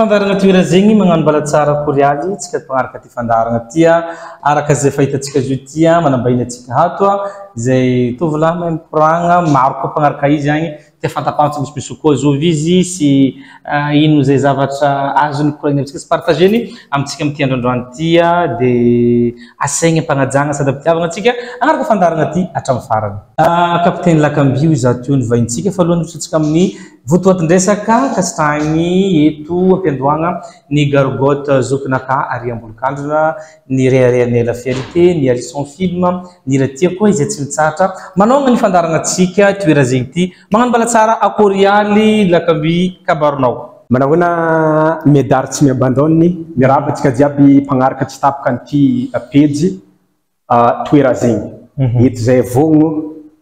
Fandaharana toera zegny magnano mbala tsara korialy tsika mpagnaraka ty fandaharana ty araka izay fahitantsika azy io ty manambahiny antsika ato izay tovolahy mahay mikoragna maro koa mpagnaraka izy agny te fantapantatra misimisy kokoa zovy izy sy ino izay zavatra azony koragnina amintsika sy partageny amintsika amin'ity andro androany ity dia asaigny am-pagnajagna sady am-pitiavagna antsika hagnaraka fandaharana ity hatramin'ny farany. Kapiteny Lakamby hoy izaho teo ny vahintsika fa alohan'ny hirosoantsika amin'ny votoatin-dresaka ankasitrahagny eto am-piandohagna ny Gargotte Zokinaka ary Ambolokandrina ny reharehanay La Fierté, ny Harrison Film, ny Hira Tiako izay tsy mitsahatra manaogna ny fandaharanantsika toera zegny ty. Magnano mbala tsara akorialy lakamby kabarinao. Manahoana Medard tsy mi-abandonne, miarahaba antsika jiaby mpagnaraka tsy tapaka an'ity pejy toera zegny. Eto zay vogno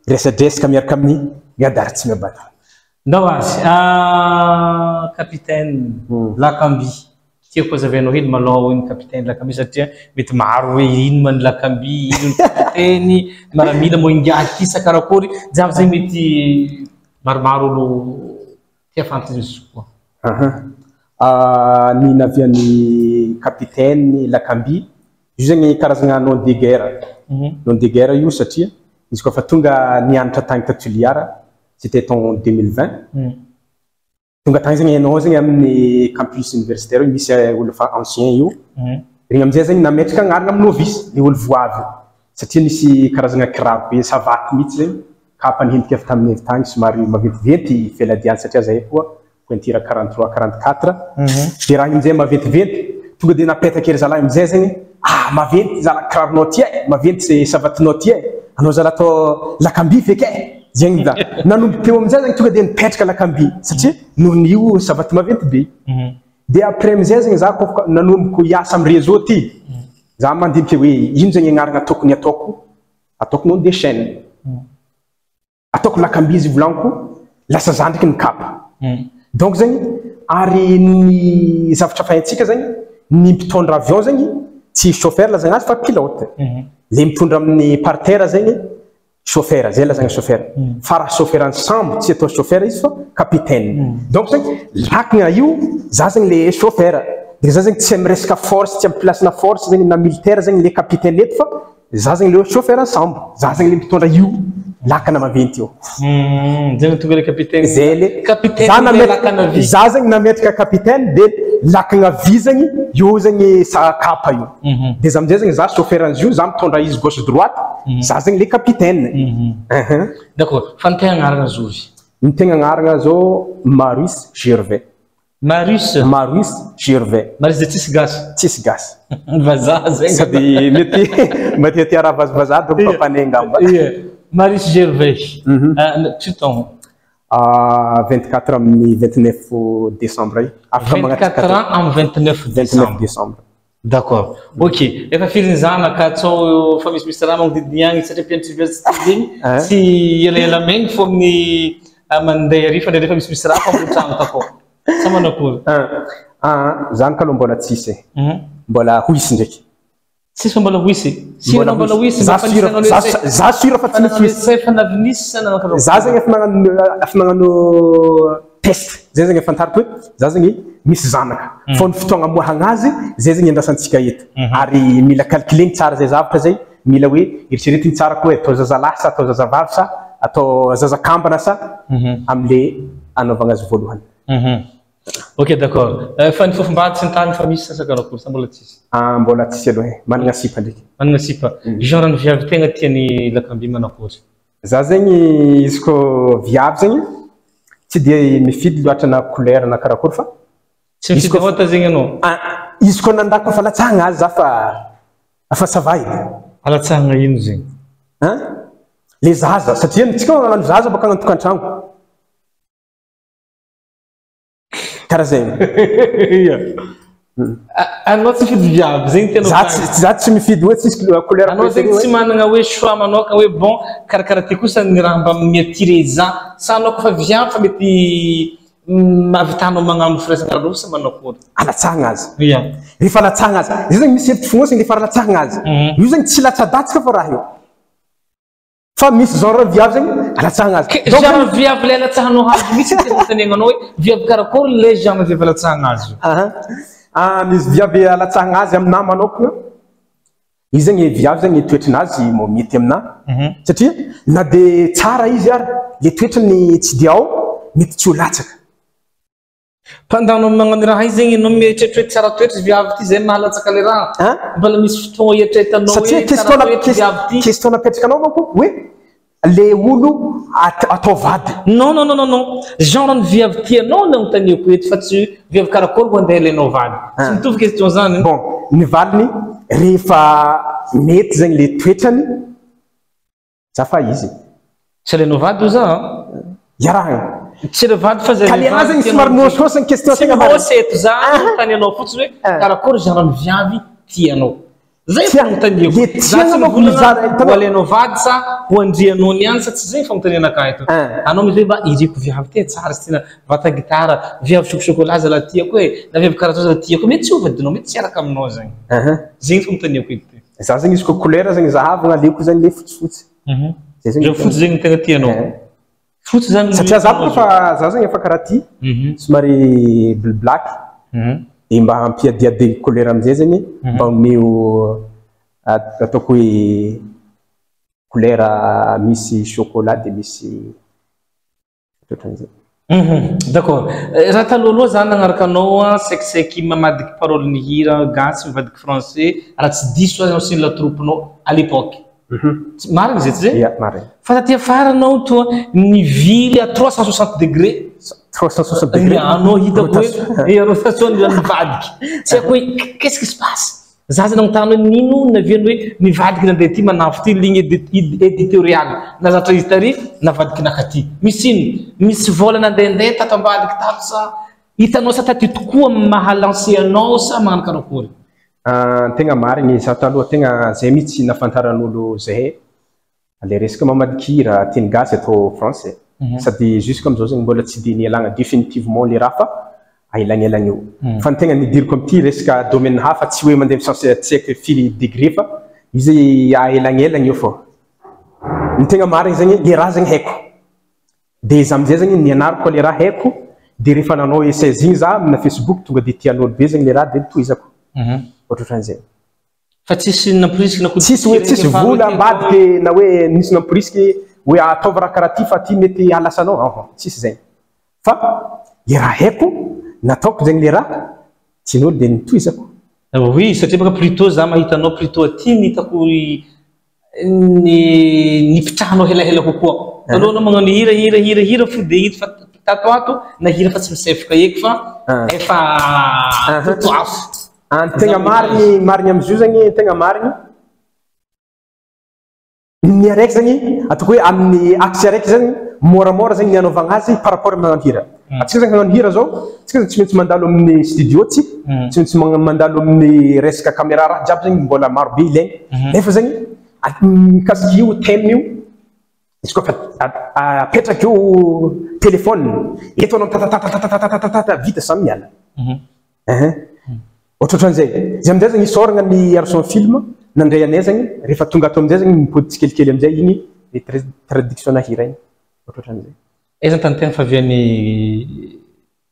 resadresaka miaraka amin'ny Medard tsy mi-abandonne. Ndao ary Capitaine Lakamby, tiako hazavainao hely malôha hoe ny Capitaine Lakamby satria mety maro hoe ino ma ny Lakamby, ino ny capitaine, maramila moa ingahy ty sa karakory, jiaby zegny mety maromaro olo tia fantatra izy koa. Aha, ny navian'ny Capitaine Lakamby, io zegny karazagna nom de guerre, nom de guerre io satria izy koa fa tonga nianatra tagny ta Toliara, c'était en 2020, tonga tagny zegny hainao zegny amin'ny campus universitaire io misy olo efa ancien io, regny amizay zegny nametraka agnarana amin'ny novice, le olo vao avy io, satria nisy karazagna kiraro be savate mihitsy zegny, kapa nihendika avy taminay avy tagny somary maventiventy feladiany satria zahay koa pointure 43 44 de raha io amizay maventiventy tonga de napetaka ery zalahy amizay zegny ah maventy zala kiraronao ty e maventy savatinao ty e anao zala atao lakamby feky e zegny da nanomboka teo amizay zegny tonga de nipetraka lakamby satria noho ny io savaty maventy be de après amizay zegny za koa nanomboko hiasa amy réseau ty za mandiniky hoe ino zegny agnarana tokony ataoko ataoko nom de chaîne Ataoko lakamby izy volaniko lasa zandriky ny kapa. Donc zegny ary ny zavatra fahaintsika zegny ny mpitondra avion zegny tsy chauffeur lazagna azy fa pilote. Le mitondra amin'ny par terre zegny chauffeur, zay lazagna chauffeur. Fa raha chauffeur ny sambo tsy atao chauffeur izy fa capitaine. Donc zegny lakagna io za zegny le chauffeur. De za zegny tsy miresaka force, tsy amin'ny place-na force zegny na militaire zegny le capitaine eto fa Za zegny le chauffeur sambo, za zegny le mitondra io lakana maventy io. Zay no tonga le capitaine. Zay le capitaine za le lakana vy. Za zegny nametraka capitaine de lakana vy zegny io zegny sa kapa io. De za amizay zegny za chauffeur an'izy io, za mitondra izy gauche droite, za zegny le capitaine. D'accord, fa ny tegna agnarana zovy? Ny tegna agnarana zao Marius Gervais. Marius. Marius Gervais. Marius dia tsisy gasy. Tsisy gasy. Vazaha zay. Sady mety mety tia raha vazivazaha donc papanay angamba. Ie. Marius Gervais. Tu taogno? 24 amin'ny 29 décembre io. Afaka 24 ans amin'ny 29 décembre. 29 décembre. D'accord. Ok. Efa firy ny zanaka tsao fa misimisy raha magnodidina agny satria mpianatra université zegny tsy elaela maigny fô amin'ny mandeha ary fa ndraindray fa misimisy raha fa ambony tragno takao. Sa manao akory? Ah, zanaka aloha mbola tsisy e. Mbola ho hisy ndraiky. Tsisy fa mbola ho hisy. Sira mbola ho hisy. Za sûr za sûr fa tsy maintsy ho hisy. Efa navy nisy sa nanao Za zegny efa magnano efa magnano test. Zay zegny afantariko hoe za zegny misy zanaka. Fa ny fotoagna amoahagna azy zay zegny andrasantsika eto. Ary mila calculer-gny tsara zay zavatra zay, mila hoe eritreretigny tsara koa hoe atao zazalahy sa atao zazavavy sa atao zaza kambana sa amle anaovagna azy voalohany. Ok d'accord. Fa ny fofom-bady sy ny tariny fa misy sa karakory sa mbola tsisy? Ah mbola tsisy aloha e. Managna sipa ndraiky. Managna sipa. Genre ny viavy tegna tian'i Lakamby manakory? Za zegny izy ko viavy zegny tsy dia mifidy loatra na couleur na karakory fa Tsy mifidy hôte zegny anao? Ah izy ko nandako fa latsahagna azy za fa fa ça va e. Alatsahagna ino zegny? Hein? Le zaza satria tsika magnano zaza bôka agnaty tokantragno. Karaha zegny. Anao tsy mifidy viavy, zegny tianao Za tsy za tsy mifidy hoe tsisy couleur Anao zegny tsy managna hoe choix manokana hoe bon karakaraha ty kosa ny raha mba mi-attirer za. Sa anao kofa viavy fa mety mahavitanao magnano firaisana ara-nofo sa manao akory? Alatsahagna azy. Ia. Rehefa alatsahagna azy. Zay zegny misy hevitry fonosiny rehefa alatsahagna azy. Io zegny tsy latsadatsaka fô raha io. Fa misy genre viavy zegny alatsahana azy. Ke genre viavy le alatsahanao hazo mihitsy ty anontaniananao hoe viavy karakory le genre viavy alatsahana azy io? Aha. Ah, misy viavy alatsahana azy aminahy manokana. Izy zegny viavy zegny toetrinazy mô mety aminahy satria na de tsara izy ary le toetrany tsy de ao, mety tsy ho latsaka. Mpandano magnano raha io zegny ianao mieritreritra hoe tsara toetra izy viavy ty zay mahalatsaka le raha. Hein? Mbola misy fotoagna ieritreretanao Satria hoe tsara question toetra viavy ty. Question napetraka anao manko hoe le olo atao vady. Non, non, non, non, non. Genre ny viavy tianao no anontaniako eto fa tsy viavy karakory ho andeha alainao vady. Tsy mitovy question zany. Bon, ny valiny rehefa mety zegny le toetrany, za fa izy. Tsy alainao vady oza an? Iarahana. Tsy le vady fa zay Ka le raha zegny somary mihosohoso ny question Tsy tegna marina. mihoso eto za anontany anao fotsiny hoe karakory genre ny viavy tianao. Zay Tia- fanontaniako. le Za tiana tsy manko mivolagna mizara, ho hitanao? alainao vady sa ho andrianao niany sa tsy zay fanontanianakahy eto. Anao mety hoe mba iriko viavy ty e, tsara izy ty na vata gitara, viavy chocochocolat zala tiako e, na viavy karaha zao zala tiako, mety tsy ho vadinao, mety tsy hiaraka aminao zegny. Zegny fanontaniako eto ty. Za zegny izy koa couleur zegny zahavagna aleoko zegny le fotsifotsy. Zay zegny Zay fotsy zegny tegna tianao. Fotsy zany Satria za boka fa za zegny efa karaha ty, somary bleu black, de mba hampiadiady couleur amizay zegny, mba omeo ataoko hoe couleur misy chocolat de misy ohatran'izay. D'accord. Raha talohaloha za nagnaraka anao an, saikisaiky mamadiky parole ny hira gasy mivadiky français, raha tsy diso aho sy ny la troupe-nao à l'époque. Tsy marina zay tsy zay? Ia, marina. Fa taty afara anao toa nivily à 360 degrés. 360 degrés. Ia, anao hitako hoe Rotation. eh, rotation nivadiky. Tsy haiko hoe qu'est-ce qui se passe? Za zany nanontany hoe nino naviany hoe nivadiky nandeha aty manafo ty ligne éditoriale nazatra izy tary navadiky nakaty. Misy ino? Misy vola nandehandeha tato ambadiky tato sa hitanao sa taty tokoa maha lancé anao sa magnano karakory? Tegna marigny, za taloha tegna zay mihitsy nahafantaran'olo zahay le resaka mamadiky hira teny gasy atao français. Sady jusqu'à amizao zegny mbola tsy de nialagna définitivement le raha fa aelagnelagna eo. Fa ny tegna nidiriko amity resaka domaine hafa, tsy hoe mandeha mi-sens tsy haiko firy degré fa izy aelagnelagna eo fô. Ny tegna marigny zegny le raha zegny haiko. De za amizay zegny nianarako le raha haiko, de rehefa nanao essai igny za amina Facebook tonga de tian'olo be zegny le raha de tohizako. Ohatrohatran'izay. Fa tsisy namporisika na Tsisy hoe tsisy vola ambadiky na hoe nisy namporisiky hoe ataovy raha karaha ty fa ty mety halasanao. Ahan, tsisy zegny. Fa le raha haiko nataoko zegny le raha tian'olo de nitohizako. Oui, satria baka plutôt za mahita anao plutôt aty ny hitako ny nipitrahanao helahela kokoa. Taloha anao magnano hira hira hira hira fo de hita fa tato ato na hira fa tsy misefoka eky fa efa toto afo. Ny tegna marigny marigny amizio zegny, tegna marigny ny araiky zegny ataoko hoe amin'ny axe araiky zegny moramora zegny ny anaovagna azy par rapport amin'ny magnano hira. Atsika zegny hagnano hira zao, tsika zegny tsy maintsy mandalo amin'ny studio tsika, tsy maintsy mandalo amin'ny resaka caméra, raha jiaby zegny mbola maro be ilaigny. Nefa zegny mikasiky io thème io, izy koa fa apetraky eo téléphone eto anao tatatatatatatatata vita samy miala. Ohatrohatran'izay. Zay amizay zegny isaoragna ny Arson Film nandray anay zegny rehefa tonga ato amizay zegny mipody tsikelikely amizay igny le traduction na hira igny. Ohatrohatran'izay. Aiza tany tegna favian'ny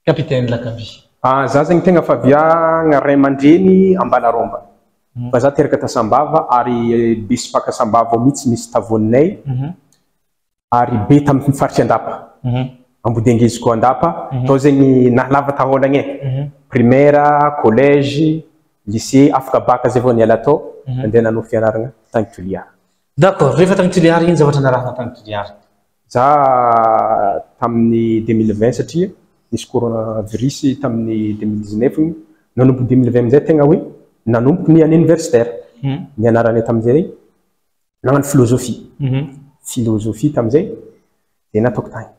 capitaine Lakamby? Ah, za zegny tegna faviagna ray aman-dreny Ambalaromba. Fa za teraka ta Sambava ary be sipaka Sambava ao mihitsy misy tavoninay ary be tamin'ny faritry Andapa. Ambodiangezy koa Andapa. Tao zegny nahalava taolagna e. Primaire, collège, lycée, afaka bac zay vao niala tao, nandeha nanao fianarana tany Toliara. D'accord, rehefa tany Toliara ino zavatra narahana tany Toliara? Za tamin'ny 2020 satria nisy coronavirus tamin'ny 2019 igny, nanomboka 2020 amizay tegna hoe nanomboka ny année universitaire. Nianaranay tamizay nagnano philosophie. Philosophie tamizay de nataoko tagny.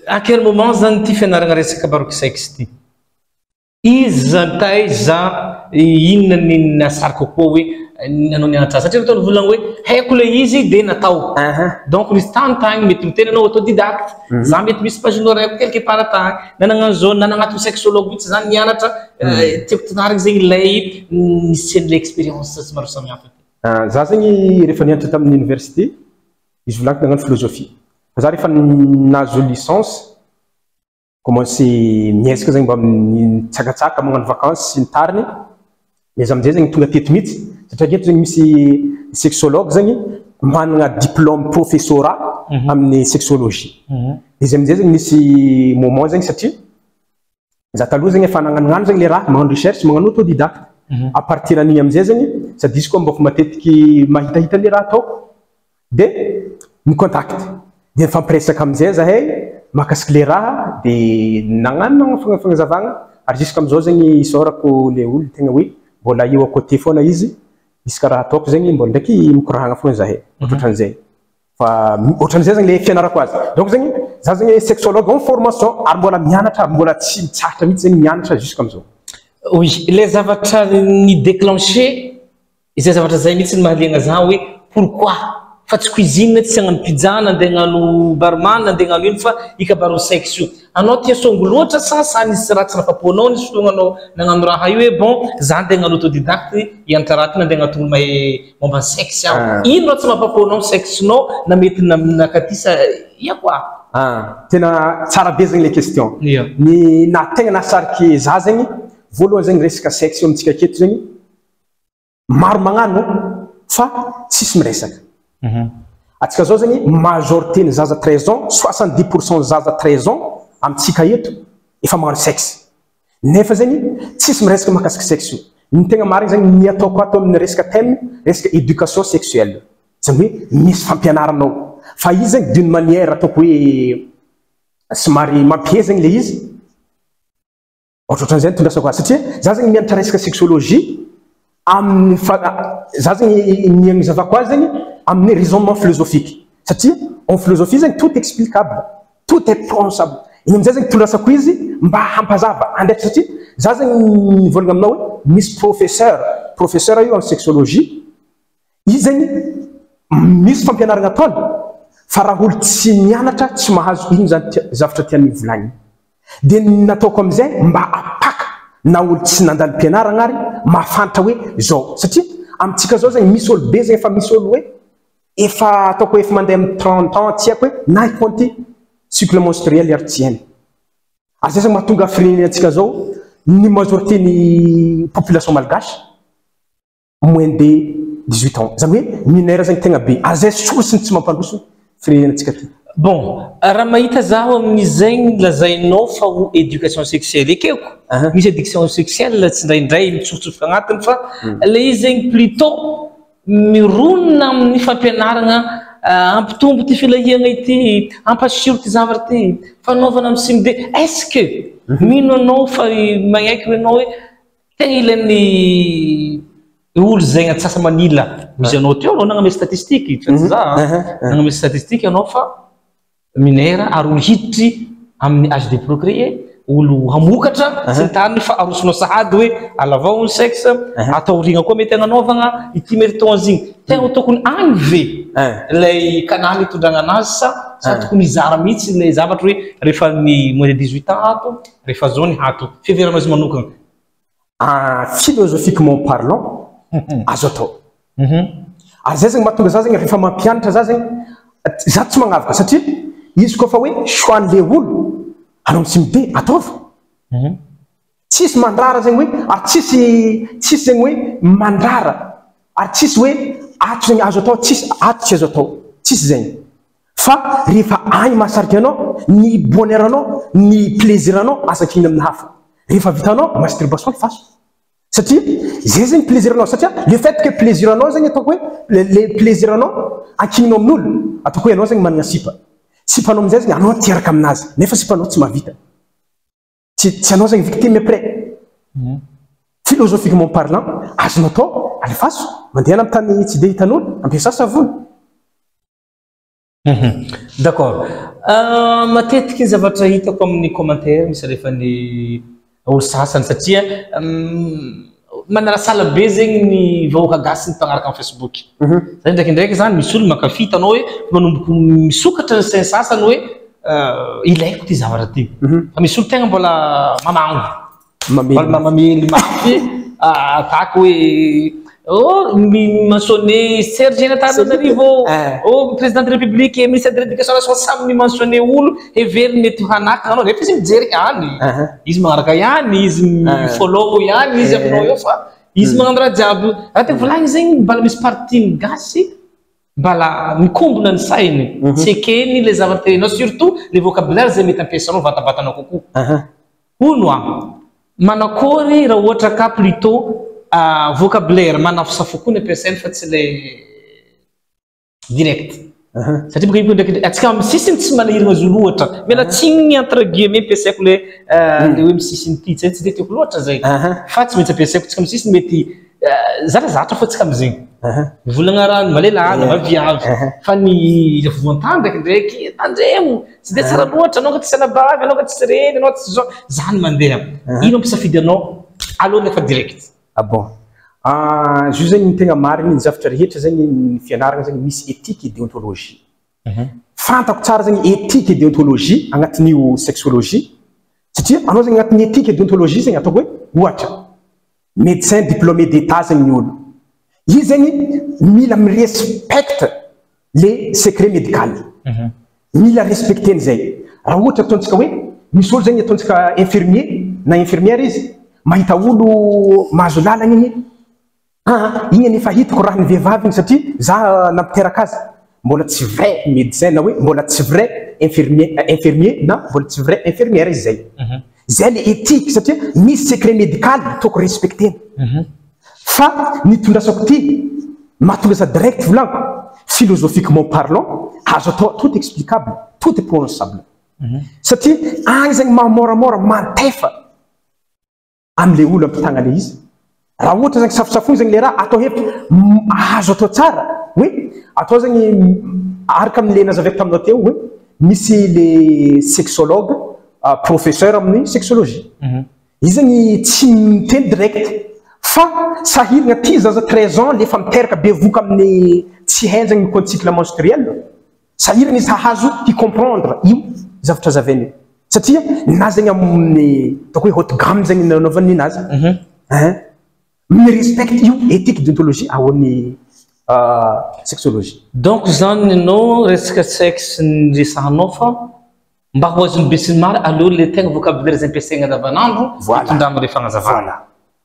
À quel moment zany ty fianarana resaka baroque sexe ty? Iza taiza inona ny nasary kokoa hoe nanao nianatra azy? Satria natao nivolagna hoe haiko le izy de natao. Donc misy tany tagny mety miteny anao autodidacte. Za mety misy page noraiko quelque part tagny. Na nagnano zao na nagnato sexologue mihitsy zany nianatra, tiako tinarigny zegny ilay nisian'le expérience sy maro samihafa ty. Za zegny rehefa nianatra tamin'ny université, izy volaniko nagnano philosophie. Fa za rehefa nahazo licence, commencé miezaka zegny mba mitsakatsaka, magnano vacances sy ny tariny. Mais amin'izay zegny tonga teto mihitsy, satria aketo zegny misy sexologue zegny manana diplôme professorat amin'ny sexologie. Izy amin'izay zegny misy moment zegny, satria za taloha zegny efa nagnanognano zegny le raha, magnano recherche, magnano autodidacte. À partir an'igny amin'izay zegny, sady izy koa mbô fa matetiky mahitahita le raha ataoko, de mi-contact, de mifampiresaka amin'izay zahay mahakasiky le raha, de nagnano fagnazavagna. Ary jusqu'amin'izao zegny isaorako le olo, tegna hoe mbola eo à côté foana izy, isaka raha ataoko zegny mbola ndraiky mikoragna foana zahay, ohatrohatran'izay. Fa ohatran'izay zegny le fianarako azy. Donc zegny za zegny sexologue en formation, ary mbola mianatra, mbola tsy mitsahatra mihitsy zegny mianatra jusqu'amin'izao. Oui, le zavatra ny déclenché izay zavatra zay mihitsy ny mahaliana za hoe pourquoi fa tsy cuisine, tsy hagnano pizza, nandeha hagnano barman, nandeha hagnano ino, fa ikabaro sexe io. Anao tia songo loatra sa nisy raha tsy nafaponao, nisy fotoagna anao nagnano raha io hoe bon, za andeha hagnano autodidacte, hianatra raha ty, nandeha hagnatony mahay momba ny sexe aho? Ino raha tsy mampaponao sexe-nao na mety nakaty sa ia koa? Ah, tena tsara be zegny le question. Ny na tegna nahasariky za zegny voalohany zegny, resaka sexe eo amintsika aketo zegny maro magnano fa tsisy miresaka. Atsika zao zegny majorité ny zaza 13 ans, 70% zaza 13 ans amintsika eto efa magnano sexe. Nefa zegny tsisy miresaka mahakasiky sexe io. Ny tegna marigny zegny, ny ataoko ato amin'ny resaka thème, resaka éducation sexuelle. Zany hoe misy fampianaranao. Fa izy zegny d'une manière ataoko hoe somary mampihe zegny le izy. Ohatrohatran'izay no tondrasako azy, satria za zegny mianatra resaka sexologie amin'ny fa za zegny ny agnazavako azy zegny amin'ny raisonnement philosophique, satria en philosophie zegny tout est explicable, tout est pensable. Iny amizay zegny tondrasako izy mba hampazava andraikitra, satria za zegny mivolagna aminao hoe misy professeur io amin'ny sexologie, izy zegny misy fampianarana ataony, fa raha olo tsy mianatra tsy mahazo ino zany zavatra tiany volagniny. Dia nataoko amizay mba apaka na olo tsy nandalo mpianarana ary mahafantatra hoe zao, satria amintsika zao zegny misy olo be zegny efa misy olo hoe efa ataoko hoe efa mandeha amin'ny 30 ans, tsy haiko hoe na compte cycle menstruel ary tsy hainy. Ary zay zegny mahatonga firenenantsika zao, ny majorité ny population malgache moins de 18 ans, zany hoe mineur zegny tegna be, ary zay source ny tsy mampandroso firenenantsika ty. Bon, raha mahita zaho amin'izay lazainao fa ho éducation sexuelle ekeko. Misy éducation sexuelle tsy indraindray mitsofotsofoka agnatiny, fa le izy zegny plutôt mironona amin'ny fampianarana ampitombo ty filahiana ity, ampasiro ty zavatra ty, fanaovana amin'ny simide. Est-ce que mino anao fa magnaiky anao hoe tegna ilain'ny olo zegny antsasa manila misy anao teo anao nagname statistique fa tsy za nagname statistique anao fa mineur ary olo hiditry amin'ny âge de procréer, olo hamokatra sy ny tariny, fa arosonao sahady hoe alavao ny sexe, atao origna koa mety agnanaovagna ity, mety atao an'zigny. Tegna tokony agny ve lay canal itondragna anazy sa tokony hizara mihitsy lay zavatra hoe rehefa ny moins de 18 ans ato, rehefa zao ny hato, fiheveranao izy manokana? Ah, philosophiquement parlant, azo atao. Ary zay zegny mahatonga za zegny rehefa mampianatra, za zegny za tsy magnavaka, satria izy koa fa hoe choix-n'le olo anao tsy mide ataova, tsisy mandrara zegny hoe, ary tsisy zegny hoe mandrara, ary tsisy hoe ato zegny azo atao, tsisy ato tsy azo atao, tsisy zegny. Fa rehefa agny mahasarika anao ny bonheur anao, ny plaisir anao, azakinina amin'ny hafa. Rehefa vitanao masturbation, faso, satria zay zegny plaisir anao, satria le fait que plaisir anao zegny ataoko hoe le plaisir anao ankininao amin'olo, ataoko hoe anao zegny manana sipa, sipanao amin'izay zegny anao tiaraka aminazy, nefa sipanao tsy mahavita, tsy anao zegny victime après. Philosophiquement parlant, azonao atao, alefaso mandeha amin'ny tany tsy de hitan'olo, ampiasa savony. D'accord. Matetiky ny zavatra hitako amin'ny commentaire misy rehefa ny olo sasany, satria manalasala be zegny ny vahoaka gasy ny mpanaraka amin'ny Facebook. Zay ndraikindraiky zany misy olo mankafy, hitanao hoe manomboka misokatra ny sainy sasany hoe ilaiko ty zavatra ty. Fa misy olo tegna mbola mamango. Mamely. Mbola mamely mafy tahaka hoe Oh, mi-mentionné Serge Antananarivo, oh, président de la République, ministre de l'Éducation nationale, samy mi-mentionné olo heveriny mety hanakana anao, rehefa izy mijery ihany, izy magnaraka ihany, izy mi-follow ihany, izy aminao eo fa izy magnano raha jiaby. Raha te volagny zegny, mbala misy partie ny gasy mbala mikombona ny sainy, tsy ekeny le zavatra teneninao, surtout le vocabulaire zay mety ampiasanao vatavatana kokoa. Hono aho, manakory raha ohatra ka plutôt vocabulaire manafosafo kokoa ny ampiasainy fa tsy le direct. Satria boka io ndraiky atsika amin'ny sisiny tsy manahirana azy io loatra. Miala tsiny entre guillemets ampiasaiko le hoe misisiny ty, tsy de tiako loatra zay. Fa tsy maintsy ampiasaiko tsika amin'ny sisiny, mety zarazatra fô tsika amizegny. Mivolagna raha malelana, maviavy. Fa ny afovoan-tany ndraikindraiky tandremo, tsy de tsara loatra, anao ka tsy anabavy, anao ka tsy reny, anao tsy zao. Zany mandeha. Ino ampisafidy anao aloha nefa direct? Ah bon. Izy io zegny ny tegna marigny, ny zavatra rehetra zegny ny fianarana zegny misy éthique et déontologie. Fantako tsara zegny éthique et déontologie agnatin'io sexologie, satria anao zegny agnatin'ny éthique et déontologie zegny ataoko hoe ohatra médecin diplômé d'état zegny ny olo. Izy zegny mila mirespecte le secret médical. Mila respecteny zay. Raha ohatra ataontsika hoe misy olo zegny ataontsika infirmier na infirmière izy mahita olo mahazo lalana igny, igny anefa hitako raha ny vehivavy igny satria za nampiteraka azy, mbola tsy vrai médecin na hoe mbola tsy vrai infirmier na mbola tsy vrai infirmière izy zay. Zay le éthique satria misy secret médical tokony respectena. Fa ny tondrasako ty mahatonga za direct volaniko, philosophiquement parlant azo atao, tout explicable, tout est prononçable. Satria agny zegny mahamoramora mantefa am'le olo ampitagna le izy. Raha ohatra zegny safosafoy zegny le raha atao hevitra, azo atao tsara hoe atao zegny araka am'le nazavaiko taminao teo hoe misy le sexologue, professeur amin'ny sexologie. Izy zegny tsy miteny direct fa sahirana ty zaza 13 ans lefa miteraka bevoka amin'ny tsy hainy zegny ny cycle menstruel. Sahirana izy hahazo hi-comprendre io zavatra zavainy io. Satria ninazy zegny amin'ny ataoko hoe haute gamme zegny nanaovany ninazy. Hein? Mi-respecte io éthique déontologie ao amin'ny sexologie. Donc zany anao resaka sexe ny resahanao fa mba ho azon'ny besinimaro aloha le tegna vocabulaire zay ampiasaigna andavanandro itondrana le fagnazavana.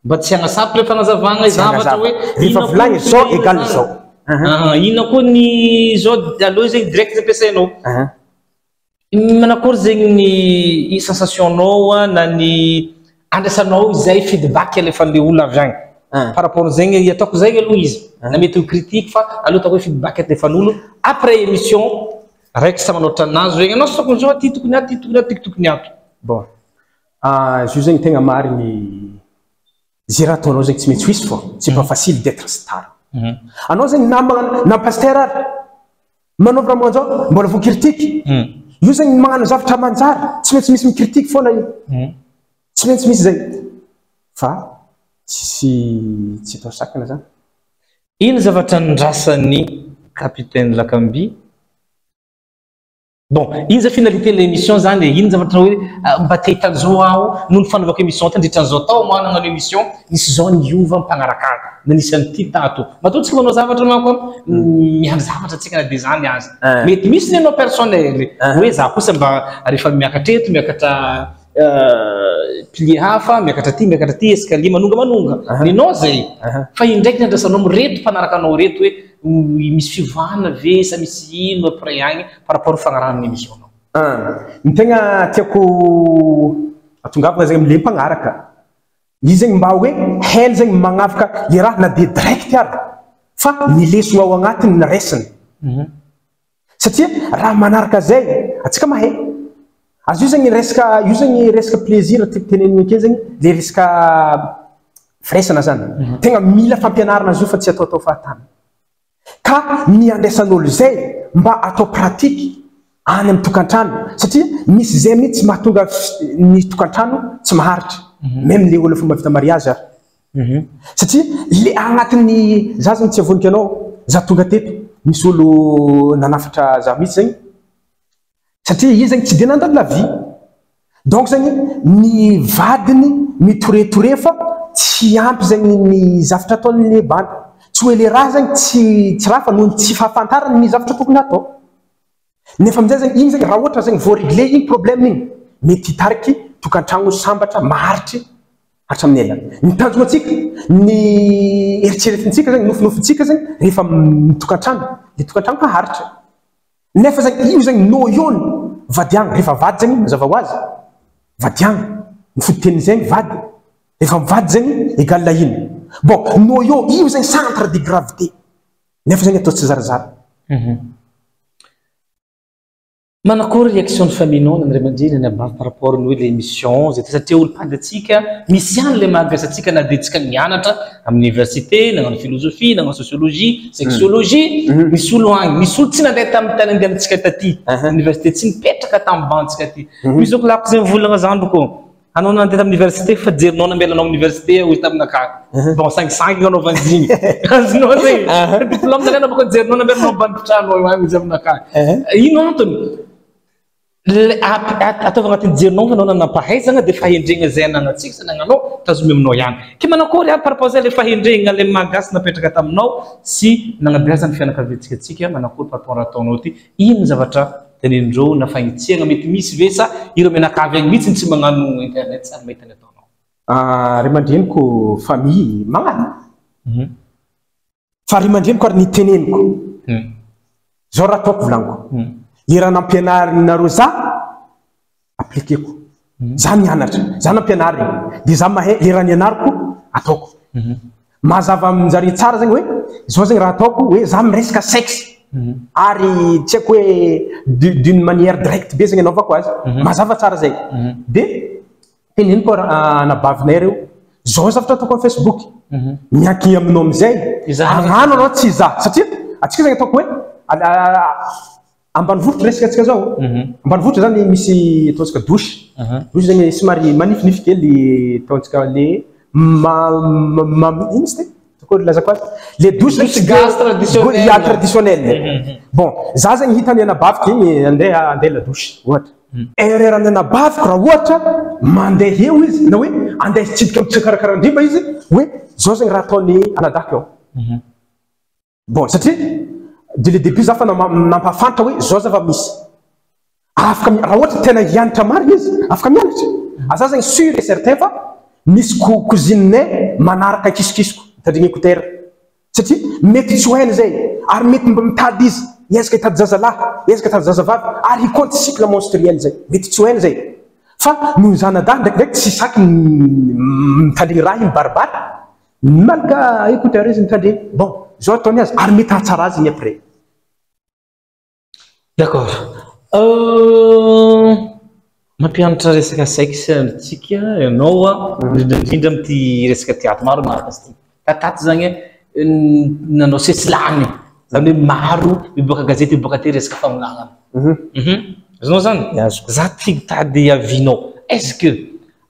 Mba tsy hagnasapy le fagnazavana zavatra hoe Rehefa volagny zao égal zao. Inona koa ny zao aloha zegny direct ampiasainao. Manakory zegny ny sensation-nao na ny andraisanao izay feedback alefan'le olona avy agny. Par rapport zegny ataoko zegny aloha izy. Na mety ho critique fa aloha ataoko hoe feedback alefan'olo après émission raiky sa manoatra anazy hoe anao tokony zao aty tokony ato, ty tokony ato, ty tokony ato. Bon. Izy io zegny tegna marigny zay raha ataonao zegny tsy maintsy ho hisy fô. C'est pas facile d'être star. Anao zegny na magnano na pasteur ary manao raha magnano zao mbola vo critique. Io zegny magnano zavatra manjary tsy maintsy misy micritique foana io. Tsy maintsy misy zay. Fa tsisy tsy atao sakana zany. Ino zavatra ndrasan'ny capitaine Lakamby? Bon, ino zay finalité l'émission zany e? Ino zavatra hoe mba te hita an'izao aho noho ny fanaovako émission ty ndritra an'izao tao moa nagnano émission nisy zao niova mpanaraka ahy na nisy an'ity tato. Matoa tsika manao zavatra manko miandry zavatra tsika na de zany aza. Mety misy ny anao personnel hoe za kosa mba rehefa miakatra eto miakatra pilier hafa, miakatra ty, miakatra ty, escalier manonga manonga. Ninao zay. Fa indraiky ny andrasanao mireto mpanaraka anao reto hoe misy fiovana ve sa misy ino après agny par rapport fagnarahana émission nao. Ny tegna tiako atongavana zegny am'le mpagnaraka. Izy zegny mba hoe hainy zegny magnavaka le raha na de direct ary fa ny lesona ao agnatiny ny raisiny. Satria raha manaraka zay atsika mahay. Azy io zegny resaka io zegny resaka plaisir tiako tenenina ake zegny le resaka firaisana zany. Tegna mila fampianarana azy io fa tsy ataotao fahatany. Ka ny andraisan'olo zay mba atao pratique any amin'ny tokantrano satria misy zay mihitsy mahatonga ny tokantrano tsy maharitra. Même le olo efa mahavita mariage ary. Satria le agnatin'ny za zegny tsy avoniky anao, za tonga teto misy olo nanafatra za mihitsy zegny satria izy zegny tsy de nandany la vie. Donc zegny ny vadiny mitoretore fa tsy ampy zegny ny zavatra ataon'le bandy. Tsy hoe le raha zegny tsy tsy raha fa noho ny tsy fahafantarany ny zavatra tokony hatao. Nefa amin'izay zegny igny zegny raha ohatra zegny voa-regle igny problème igny, mety hitariky tokantragno sambatra maharitry hatramin'ny ela. Ny tanjona antsika, ny eritreretintsika zegny, nofinofintsika zegny rehefa mitokantrano, le tokantrano haharitra. Nefa zegny io zegny noyau-ny vadiagna, rehefa vady zegny mazava ho azy, vadiagna, ny fototenin'izegny vady, rehefa mivady zegny égal ino? Bon, noyau io zegny centre de gravité, nefa zegny atao tsizarizary. Manakory réaction ny famille-nao na ny ray aman-dreny na ny abavy par rapport ny hoe le émission zay satria olo mpady antsika misy ihany le mahagasy antsika na dia tsika mianatra amin'ny université nagnano philosophie nagnano sociologie sexologie misy olo agny misy olo tsy nandeha tamin'ny tany andehanantsika taty université tsy nipetraka tamin'ny bantsika aty misy zao lako zay mivolagna zandriko anao nandeha tamin'ny université fa jerinao nambelanao amin'ny université hoy taminakahy bon sangisangy anaovany zigny azonao zegny diplôme zany anao baka jerinao nambelanao ambanitrano eo agny izy aminakahy ino antony le ataovy agnatin'ny jerinao fa anao nanam-pahaizana dia fahendrena zay ananantsika sy anagnanao tazomy aminao ihany ke manakory aby par rapport zay le fahendrena le mahagasy napetraka taminao sy nagnabeazan'ny fianakaviantsika antsika manakory par rapport raha ataonao ty ino zavatra tenenindreo na fagnitsiagna mety misy ve sa ireo mianakavy agny mihitsy tsy magnano internet sary mahita ny ataonao? Ray aman-dreniko famille magnano. Fa ray aman-dreniko ary niteneniko. Zao raha ataoko volaniko. Le raha nampianarinareo za appliqueko. Za nianatra, za nampianariny. Dia za mahay le raha nianariko ataoko. Mazava aminjareo tsara zegny hoe zao zegny raha ataoko hoe za miresaka sexe. Ary tsy haiko hoe d'une manière directe be zegny anaovako azy. Mazava tsara zegny. Dia teneniko anabavinay reo, zao zavatra ataoko amin'ny Facebook. Miankina aminao amizay. Hagnano anao tsy za. Satria antsika zegny ataoko hoe ambanivohitra resaka antsika zao. Ambanivohitra zany misy ataontsika douche. Douche zegny somary manifinify kely ataontsika le ma ma ino izy ty? Akory lazako azy? Le douche zegny Douche gasy traditionnel. Ya traditionnel. Bon, za zegny hitany anabaviko igny andeha andeha la douche ohatra. Erreur ny anabaviko raha ohatra mandeha eo izy na hoe andeha hitsidika amin'ny tsikarakaran-driba izy hoe zao zegny raha ataon'ny anadahiko ao. Bon, satria dès le début za fa nampahafantatra hoe zao zava-misy. Afaka raha ohatra tena hianatra marina izy, afaka mianatra. Za zegny sûr et certain fa misy cousine-nay manaraka ankisokisoko, mitandregny écouteur. Satria mety tsy ho hainy zay, ary mety mba mitady izy, hiezaka hitady zazalahy, hiezaka hitady zazavavy, ary hi-compte cycle menstruel zay. Mety tsy ho hainy zay. Fa noho ny zanadahy ndraikindraiky tsy saky mitandregny raha iny mibaribary, Malka écouteur izy mitandregny. Bon, zao ataony azy ary mety hahatsara azy igny après. D'accord. Mampianatra resaka sexe antsika ianao a, indrindra indrindra amin'ity resaka ty ato maro miaraka azy ity. Tatato zany nanao sesilany, zany hoe maro miboaka gazety miboaka aty resaka famolanana. Azonao zany? Azoko. Za tia mitady avis-nao. Est-ce que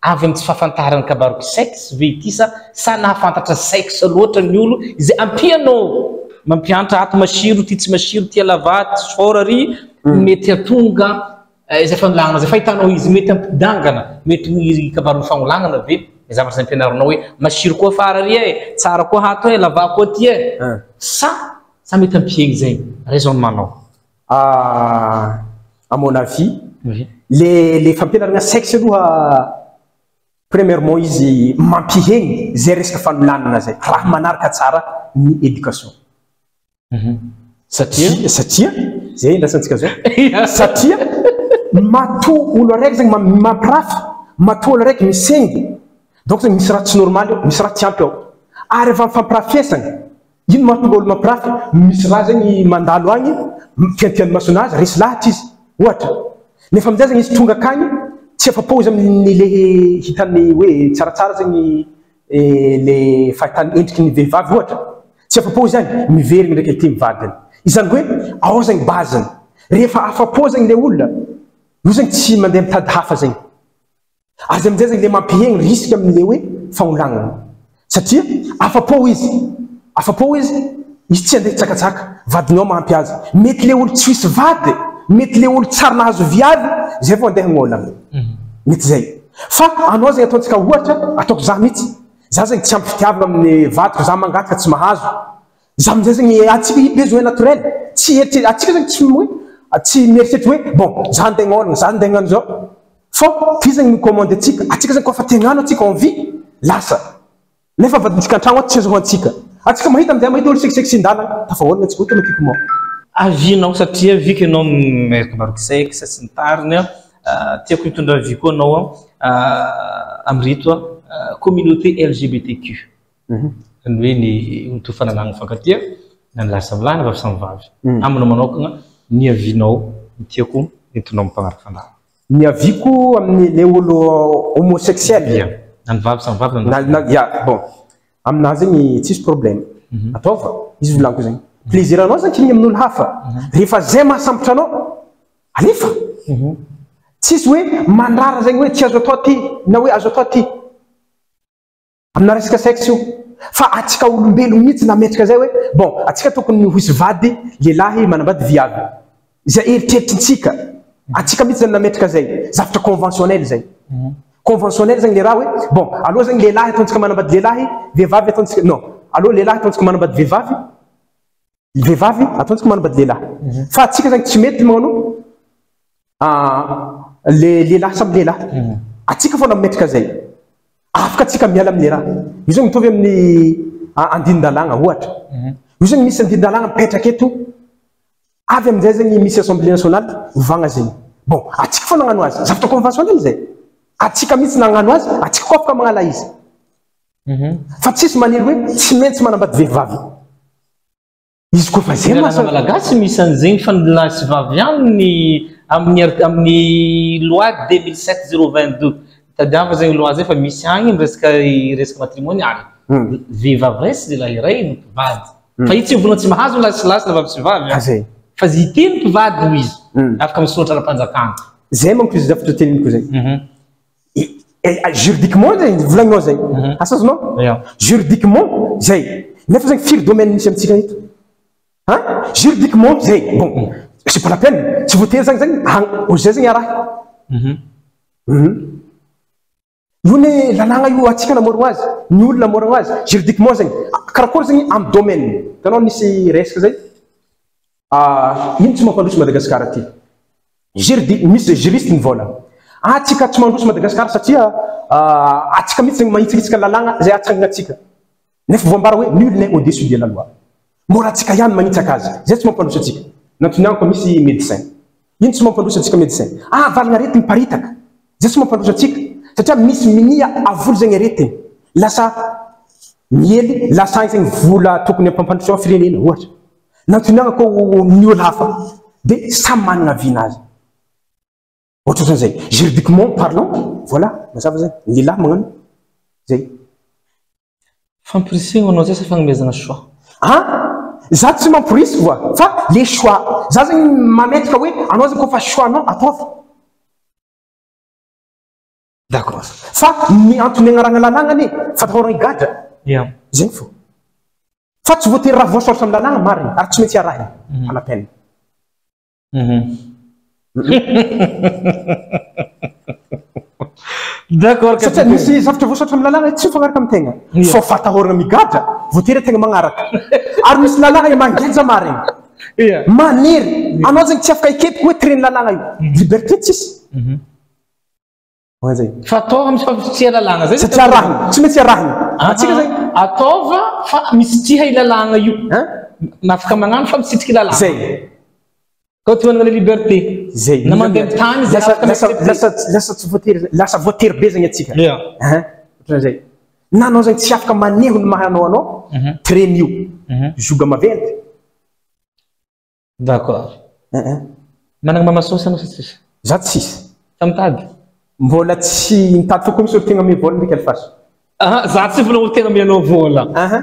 avy amin'ny tsy fahafantarany kabaroko sexe ve ity sa sa nahafantatra sexe loatra ny olo izay ampianao mampiantra ato masiro ty tsy masiro ty alava ty fort ary mety hatonga izay fanolagnana izay fahitanao izy mety hampidangana mety ho iry kabaron'ny fagnolagnana ve ny zavatra izay ampianarinao hoe masiro koa fara ary e tsara koa hato e lava koa ty e sa sa mety hampihegny izay raisonnement-nao? À mon avis, le le fampianarana sexe aloha premièrement izy mampihegny zay resaka fanolanana zay raha manaraka tsara ny éducation. Satria? Satria zay indrasantsika zao. Satria matoa olo araiky zegny mampirafy, matoa olo araiky misengy, donc zegny misy raha tsy normaly ao, misy raha tsy ampy ao. Ary efa mifampirafesagna, ino mahatonga olo mampirafy? Misy raha zegny mandalo agny, tiantian'ny masonazy, resy lahatra izy, ohatra. Nefa amin'izay zegny izy tonga akagny, tsy afa-po izy amin'ny le hitany hoe tsaratsara zegny le fahitany endriky ny vehivavy ohatra. Tsy afa-po izy agny, miverigny ndraiky aty amin'ny vadiny. Izany hoe ao zegny base-ny. Rehefa afa-po zegny le olona, io zegny tsy mandeha mitady hafa zegny. Azy amin'izay zegny le mampihegny risque amin'le hoe fagnolagnana. Satria afa-po izy, afa-po izy, izy tsy andeha hitsakatsaka, vadinao mahampy azy. Mety le olo tsy hisy vady, mety le olo tsary nahazo viavy, zay vao andeha hagnolagna. Mety zay. Fa anao zegny ataontsika ohatra, ataoko za mihitsy, za zegny tsy ampy fitiavagna amin'ny vadiko, za mangataka tsy mahazo. Za amin'izay zegny antsika io besoin naturel, tsy eritrery antsika zegny tsy hoe tsy mieritreritra hoe bon za andeha hagnôlagna, za andeha hagnano zao fô ty zegny mi-commande antsika, antsika zegny kôfa te hagnano antsika envie lasa nefa vadintsika an-tragno ato tsy azahoantsika, antsika mahita amin'izay mahita olo sexy sexy an-dalagna tafahoalagna antsika automatiquement. Avis-nao satria vu que ianao miaraka miaraka sexe sy ny tariny an, tiako hitondra avis koa anao amin'ireto communauté LGBTQ. Izany hoe ny mitovy fananahana mifankatia na ny lahy samy lahy na vavy samy vavy. Aminao manokana, ny avis-nao no tiako entinao amin'ny mpanaraka fandaharana. Ny avis-ko amin'ny le olo homosexuel. Ia, na ny vavy samy vavy na ny lahy samy lahy. Ia, bon, aminahy zegny tsisy problème, ataova, izy volaniko zegny. Plaisir anao zegny kinigny amin'olo hafa, rehefa zay mahasambotra anao, alefa. Tsisy hoe mandrara zegny hoe tsy azo atao ty na hoe azo atao ty. Amina resaka sexe io. Fa atsika olombelogno mihitsy nametraka zay hoe bon atsika tokony ho hisy vady lehilahy manambady viavy. Zay eritreritrintsika. Atsika mihitsy zany nametraka zay. Zavatra conventionnel zay. Conventionnel zany le raha hoe bon aloha zany lehilahy ataontsika manambady lehilahy, vehivavy ataontsika non aloha lehilahy ataontsika manambady vehivavy, vehivavy ataontsika manambady lehilahy. Fa atsika zany tsy mety magnano le lehilahy samy lehilahy. Atsika foana mametraka zay. Afaka atsika miala amle raha. Io zany mitovy amin'ny andinin-dalàgna ohatra. Io zany misy andinin-dalàgna mipetraka eto, avy amin'izay zany misy assemblée nationale, ovagna zegny. Bon, atsika foana nagnano azy, zavatra conventionnel zay. Atsika mihitsy nagnano azy, atsika koa afaka magnala izy. Fa tsisy manery hoe tsy maintsy manambady vehivavy. Izy koa fa zay Ny lalàna malagasy misy an'izegny fa ny lahy sy vavy ihany ny amin'ny art amin'ny loi 2007 022 tadiava zegny loi zay fa misy agny miresaka resaka matrimonialy vehivavy iray sy lehilahy iray no mpivady fa io tsy mivolagna tsy mahazo ny lahy sy lahy sy na vavy sy vavy an fa izy ity no mpivady hoy izy afaka misoratra ara-panjakana. Zay manko izy zavatra teneniko zay. Juridiquement zay volagninao zay. Asa azonao? Juridiquement zay. Nefa zay firy domaine misy amintsika eto? Hein? Juridiquement zay. Bon, c'est pas la peine. Tsy voatery zany zany ho zay zany arahiko. Io ne lalàgna io antsika namorogno azy, ny olona namorogno azy. Juridiquement zany. Karakory zany amin'ny domaine. Hitanao nisy resaka zay. Ino tsy mampandroso Madagascar ty? Jurdi, misy juriste ny vola. Atsika tsy mandroso Madagascar satria atsika mihitsy zegny magnitsakitsaka lalàgna zay atsangana atsika. Nefa voambara hoe nul n'est au dessus de la loi. Mbola atsika ihany magnitsaka azy. Zay tsy mampandroso atsika. Nantonianiko misy médecin. Ino tsy mampandroso atsika médecin? Ah valagna aretigny miparitaka. Zay tsy mampandroso atsika. Satria misy minia avoly zegny aretigny. Lasa miely, lasa agny zegny vola tokony hampampandrosoa firenena ohatra. Nantoniagna koa ny olo hafa dia samy managna avis nazy. Ohatrohatran'izay. Juridiquement parlant, voilà, mazava zay. Ny lehilahy magnano zay. Fampirisihana anao zay sa fagnomezana choix? Ah! Za tsy mamporisika voa fa le choix. Za zegny mametraka hoe anao zegny koa fa choix nao ataovy. D'accord. Fa ny antony agnaragna lalàgna anie fatahoragna higadra. Yeah. Zegny fô. Fa tsy voatery raha voasoratra amin'ny lalàgna marigny ary tsy maintsy arahigny. Pas la peine. D'accord. Satria misy zavatra voasoratra amin'ny lalàgna tsy mifagnaraka amin'ny tegna. Fô fatahoragna migadra voatery tegna magnaraka. Ary misy lalàgna mangeja marigny. Manery. Anao zegny tsy afaka hikepoka hoe tiren'ny lalàgna io. Liberté tsisy. Hoe zay. Fa ataova misy fa tsy lalàna zay. Satria arahina, tsy maintsy arahina. Atsika zay. Ataova fa misitriha i lalàna io. Hein? Afaka magnano fa misitriky lalàna. Zay. Kao ty manana liberté. Zay. Na mandeha amin'ny tany zay lasa lasa lasa lasa tsy voatery lasa voatery be zagny atsika. Yeah. Hein? Ohatran'izay. Na anao zagny tsy afaka maneho ny maha anao anao, train io. Zoga maventy. D'accord. Managna mama saosy anao sa tsisy? Za tsisy. Fa mitady? Mbola tsy nitady fa koa misy olo tegna ame vola ndraiky alifaso. Ah, za tsy vola olo tegna amianao vola. Aha.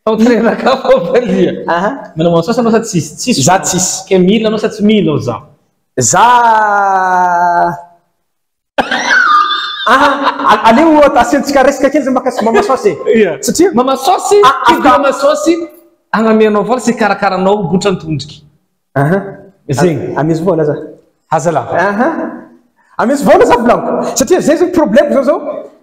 Fa mitreraka fô valia. Aha. Managna mama saosy anao sa tsisy? Tsisy. Za tsisy. Ke mila anao sa tsy mila za? Za Aha, aleo asiantsika resaka kely zay mahakasika mama saosy e. Ia. Satria Mama saosy, Ah, tiako afaka- mama saosy agnamianao vola sy hikarakaranao botra ny tondriky. Aha. Zegny. Amizy vola za. Azalahy. Aha. Amizy vola za volaniko. Satria zay zegny problème zao zao,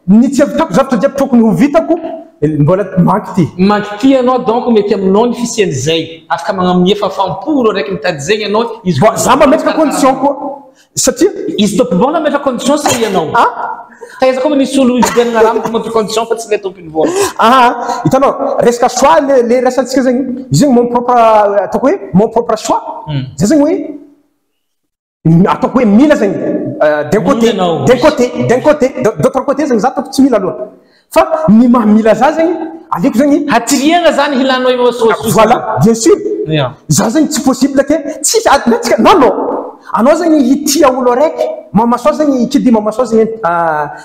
ny tsy ahavitako zavatra jiaby tokony ho vitako. Mbola manque ty. Manque ty anao donc mety aminao ny fisian'izay. Afaka magnamia fahafaham-po olo araiky mitady zegny anao izy Bon, za mametraka condition koa. Satria Izy tompom-bola mametraka condition sa ianao? Ah? Taiza koa misy olo ividianana rano ka mametraka condition fa tsy ilay tompony vola. Ah, hitanao, resaka choix le le resahantsika zegny, izy zegny mon propre ataoko hoe mon propre choix. Zay zegny hoe Ataoko hoe mila zegny d'un côté, d'un côté, d'un côté, d'autre côté zegny za ataoko tsy mila aloha. Fa ny maha mila za zegny, aleoko zegny. Hatiriagna zany hilanao io sosoa. Voilà, bien sûr. Za zegny tsy possible ke tsisy atsika non non. Anao zegny hitia olo araiky, mamasoa zegny qui dit mamasoa zegny